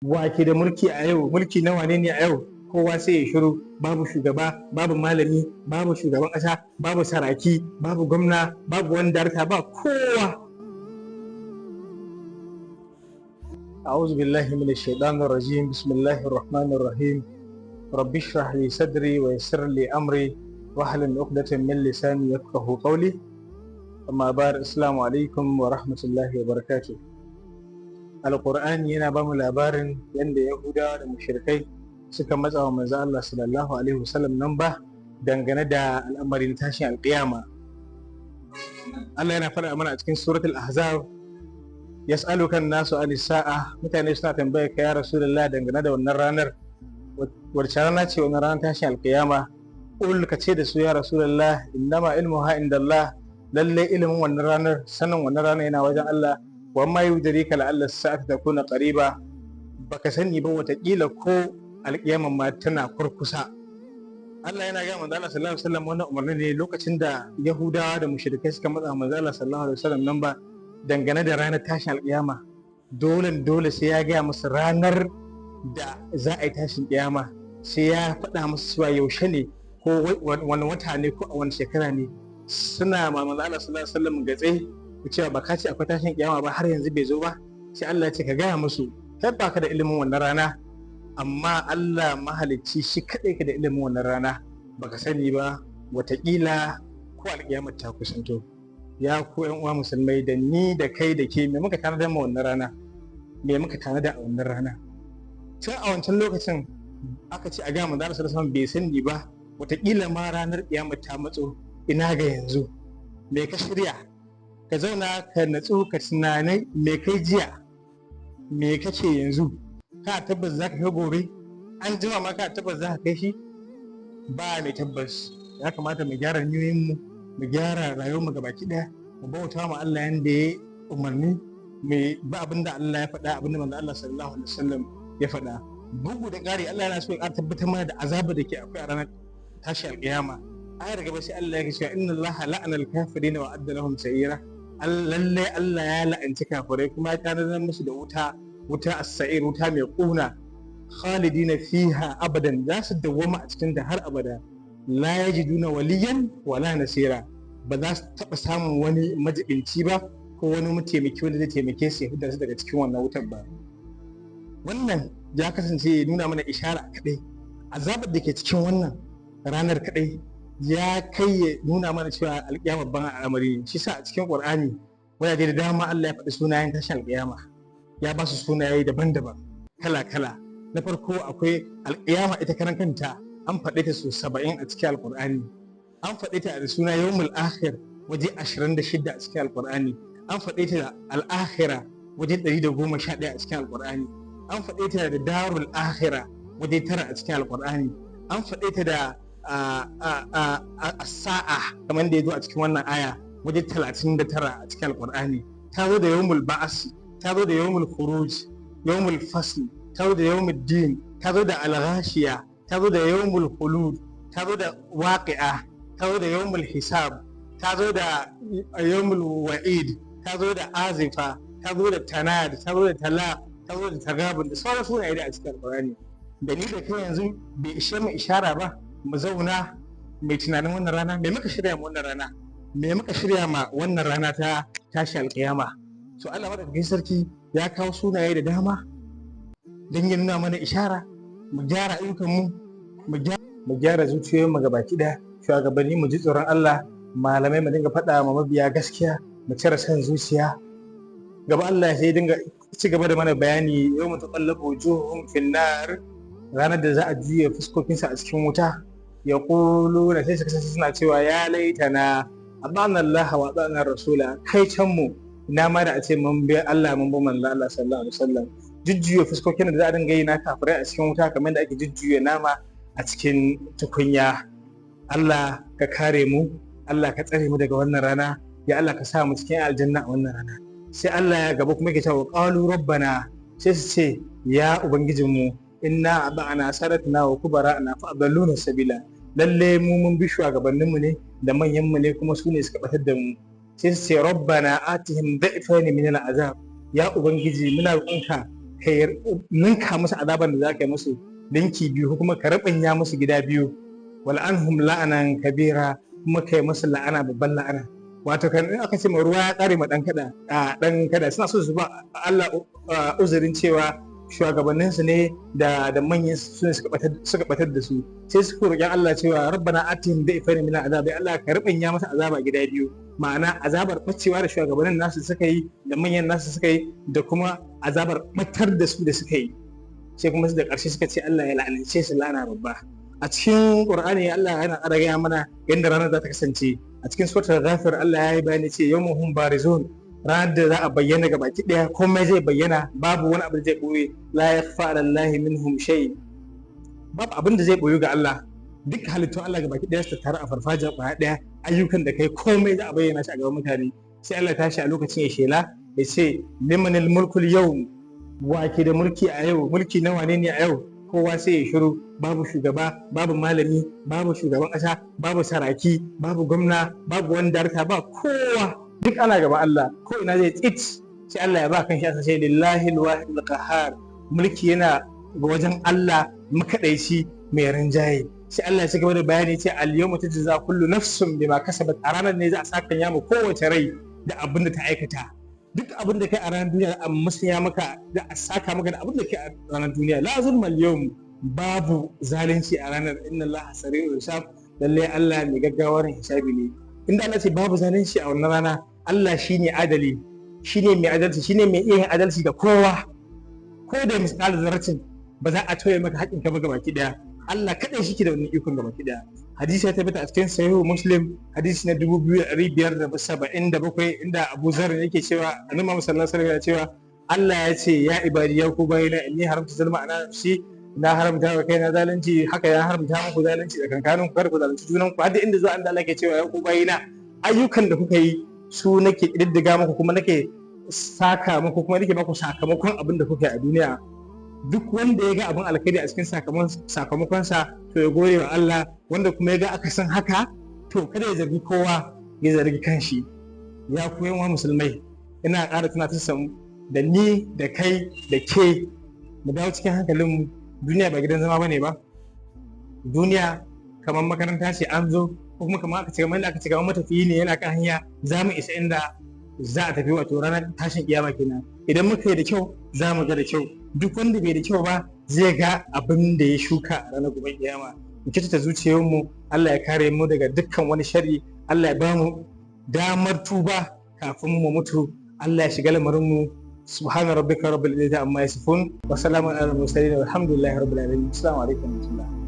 Wa ke da mulki a yau? Mulki na wane ne a yau? Kowa sai ya shiru. Babu shugaba, babu malami, babu shugaban ƙasa, babu saraki, babu gwamna, babu wani darta, ba kowa. أعوذ بالله من الشيطان الرجيم. بسم الله الرحمن الرحيم. رب اشرح لي صدري ويسر لي أمري واحلل عقدة من لساني يفقه قولي. أما بعد، السلام عليكم ورحمة الله وبركاته. Alƙur'ani yana ba mu labarin yadda Yahudawa da mushrikai suka matsa wa manzo Allah sallallahu alaihi wasallam nan ba dangane da al'amarin tashin alƙiyama. Allah yana faɗa mana a cikin Suratul Ahzab: yas'aluka nasu anis sa'a, mutane suna tambayar ka ya Rasulullah dangane da wannan ranar. Wacce rana ce wannan ranar tashin alƙiyama? Ul, ka ce da su ya Rasulullah, innama ilmuha indallah, lalle ilimin wannan ranar, sanin wannan ranar yana wajen Allah. Wa ma yudrika la'alla sa'ata takuna qariba, baka sani ba, watakila ko alƙiyaman ma tana kurkusa. Allah yana ga manzo Allah sallallahu alaihi wasallam wannan umarni ne lokacin da Yahudawa da mushrikai suka matsa manzo Allah sallallahu alaihi wasallam nan ba dangane da ranar tashin alƙiyama. Dole dole sai ya gaya musu ranar da za a yi tashin ƙiyama, sai ya faɗa musu cewa yaushe ne, ko wani wata ne, ko a wani shekara ne. Suna ma manzo Allah sallallahu alaihi wasallam gatse cewa ba ka ce akwai tashin kiyama ba, har yanzu bai zo ba. Sai Allah ya ce ka gaya musu, kai ba ka da ilimin wannan rana, amma Allah mahalicci shi kadai ka da ilimin wannan rana. Baka sani ba, watakila ko alkiyama ta kusanto. Ya ku yan uwa musulmai, da ni da kai da ke, me muka tanada ma wannan rana? Me muka tanada a wannan rana? Tun a wancan lokacin aka ce a ga manzo Allah sallallahu alaihi wasallam bai sani ba, watakila ma ranar kiyama ta matso. Ina ga yanzu? Me ka shirya? Ka zauna ka natsu, ka tunanai me kai jiya, me kace yanzu. Ka tabbas za ka kai gobe? An jima ma ka tabbas za ka kai shi? Ba mai tabbas. Ya kamata mu gyara niyoyin mu, mu gyara rayuwar mu gabaki daya, mu bauta ma Allah yanda ya umarni, mu ba abin da Allah ya faɗa, abin da manzo Allah sallallahu alaihi wasallam ya faɗa. Bugu da ƙari, Allah yana so ya tabbatar mana da azaba da ke akwai a ranar tashi alƙiyama. Ayar gaba sai Allah ya ce: inna Allah la'ana al-kafirin wa adda lahum sa'ira. Lalle Allah ya la'anci kafirai kuma ya tanadar musu da wuta, wuta as-sa'ir, wuta mai kuna, khalidina fiha abadan, za su dawwama a cikin ta har abada, la yajiduna waliyan wala nasira, ba za su taba samun wani majibinci ba ko wani mataimaki wanda zai taimake su ya fitar su daga cikin wannan wutar ba. Wannan ya kasance ya nuna mana ishara kadai, azabar da ke cikin wannan ranar kadai ya kai ya nuna mana cewa alƙiyama babban al'amari ne. Shi sa a cikin Qur'ani wajaje da dama Allah ya faɗi sunayen tashin alƙiyama, ya ba su sunaye daban-daban, kala-kala. Na farko akwai alƙiyama ita karan kanta, an faɗe ta so 70 a cikin Alƙur'ani. An faɗe ta da suna yawmul akhir waje 26 a cikin Alƙur'ani. An faɗe ta da al'akhira waje 111 a cikin Alƙur'ani. An faɗe ta da darul akhira waje 9 a cikin Alƙur'ani. An faɗe ta da sa'a, kamar da ya zo a cikin wannan aya, waje 39 a cikin Alƙur'ani. Ta zo da yawmul ba'as, ta zo da yawmul khuruj, yawmul fasl, ta zo da yawmul din, ta zo da al-ghashiya, ta zo da yawmul khulud, ta zo da waqi'a, ta zo da yawmul hisab, ta zo da yawmul wa'id, ta zo da azifa, ta zo da tanad, ta zo da tala, ta zo da tagabun, da sauran sunaye da a cikin Alƙur'ani. Da ni da kai yanzu bai ishe mu ishara ba mu zauna mai tunanin wannan rana? Me muka shirya ma wannan rana? Me muka shirya ma wannan rana ta tashi alƙiyama? So Allah madaukakin sarki ya kawo sunaye da dama don ya nuna mana ishara mu gyara ayyukan mu, mu gyara zuciyoyin mu gabaki ɗaya. Shugabanni, mu ji tsoron Allah. Malamai, mu dinga faɗa ma mabiya gaskiya, mu cire son zuciya. Gaba Allah sai dinga ci gaba da mana bayani: yawma taqallabu wujuhum finnar, ranar da za a juya fuskokinsa a cikin wuta. Ya na sai su kasance suna cewa: ya laitana ata'na Allah wa ata'na rasula, kai can mu, ina ma da a ce mun bi Allah, mun bi manzo Allah sallallahu alaihi wasallam. Jujjuya fuskokin da za a dinga yi na kafirai a cikin wuta kamar da ake jujjuya nama a cikin tukunya. Allah ka kare mu, Allah ka tsare mu daga wannan rana, ya Allah ka sa mu cikin aljanna a wannan rana. Sai Allah ya gaba kuma yake cewa: qalu rabbana, sai su ce ya ubangijinmu, inna ata'na sadatana wa kubara'ana fa adalluna sabila, lalle mu mun bi shugabanninmu ne da manyanmu ne, kuma su ne suka batar da mu. Sai su ce: rabbana atihim dha'fayn min al'azab, ya ubangiji, muna roƙonka Ka ninka musu azaban da za ka yi musu ninki biyu, ko kuma ka rubanya musu gida biyu. Wal anhum la'anan kabira, kuma kai musu la'ana babban la'ana. Wato kan in aka ce ma ruwa ya kare ma dan kada a dan kada, suna so su ba Allah uzurin cewa shugabannin su ne da manyan su ne suka batar da su. Sai suka roƙi Allah cewa rabbana atihim da'ifaini min al'azabi, Allah ka rubanya masa azaba gida biyu, ma'ana azabar bacewa da shugabannin nasu suka yi da manyan nasu suka yi, da kuma azabar batar da su da suka yi. Sai kuma da ƙarshe suka ce Allah ya la'ance su la'ana babba. A cikin Qur'ani Allah yana ƙara gaya mana yadda ranar za ta kasance. A cikin suratul Ghafir Allah ya yi bayani ce yawmuhum barizun, ranar da za a bayyana ga baki ɗaya, komai zai bayyana, babu wani abu da zai ɓoye. La yakhfa 'ala Allahi minhum shay, babu abin da zai ɓoyu ga Allah. Duk halittun Allah ga baki ɗaya su taru a farfajiyar ƙwaya ɗaya, ayyukan da kai komai za a bayyana shi a gaban mutane. Sai Allah tashi a lokacin ya shela ya ce limanil mulkul yau, wa ke da mulki a yau, mulki na wane ne a yau? Kowa sai ya shiru, babu shugaba, babu malami, babu shugaban ƙasa, babu saraki, babu gwamna, babu wani darta, ba kowa, duk ana gaban Allah. Ko ina zai tsit, sai Allah ya ba kan shi sai lillahi alwahid alqahar, mulki yana ga wajen Allah makaɗaici mai rinjaye. Sai Allah ya ci gaba da bayani ce al yawma tujza kullu nafsin bima kasabat, a ranar ne za a saka mu kowace rai da abin da ta aikata. Duk abin da kai a ranar duniya a musanya maka, da a saka maka da abin da kai a ranar duniya. La zulma al yawm, babu zalunci a ranar. Inna Allah sari'ul hisab, lalle Allah mai gaggawar hisabi ne. Inda Allah ce babu zalunci a wannan rana, Allah shine adali, shine mai adalci, shine mai iya yin adalci ga kowa. Ko da misali zarratin ba za a toye maka haƙƙin ka ba gabaki daya. Allah kaɗai shi ke da wannan ikon gabaki daya. Hadisi ya tabbata a cikin Sahihu Muslim, hadisi na 2577, inda Abu Zar yake cewa Annabi Muhammad sallallahu alaihi wasallam ya cewa Allah ya ce ya ibadi, ya ku bayina, inni haramta zulma ana nafsi, na haramta wa kaina zalunci, haka ya haramta muku zalunci da kankanin ku, kada ku zalunci junan ku. Har inda zuwa inda Allah ke cewa ya ku bayina, ayyukan da kuka yi su nake ƙididdiga muku, kuma nake saka muku, kuma nake baku sakamakon abin da kuka yi a duniya. Duk wanda ya ga abin alkhairi a cikin sakamakonsa to ya gode wa Allah, wanda kuma ya ga akasin haka to kada ya zargi kowa, ya zargi kanshi. Ya ku yan musulmai, ina ƙara tunatar da ni da kai da ke mu dawo cikin hankalinmu. Duniya ba gidan zama bane ba. Duniya kamar makaranta ce an zo, ko kuma kamar aka ce kamar aka ce kamar matafiyi ne yana kan hanya, za mu isa inda za a tafi, wato ranar tashin kiyama kenan. Idan muka yi da kyau za mu ga da kyau, duk wanda bai da kyau ba zai ga abin da ya shuka a ranar gobe kiyama. Mu kyautata zuciyarmu, Allah ya kare mu daga dukkan wani sharri, Allah ya ba mu damar tuba kafin mu mutu, Allah ya shiga lamarin mu. Subhana rabbika rabbil izzati amma yasifun wa salamun alal mursalin walhamdulillahi rabbil alamin. Assalamu alaikum wa rahmatullah.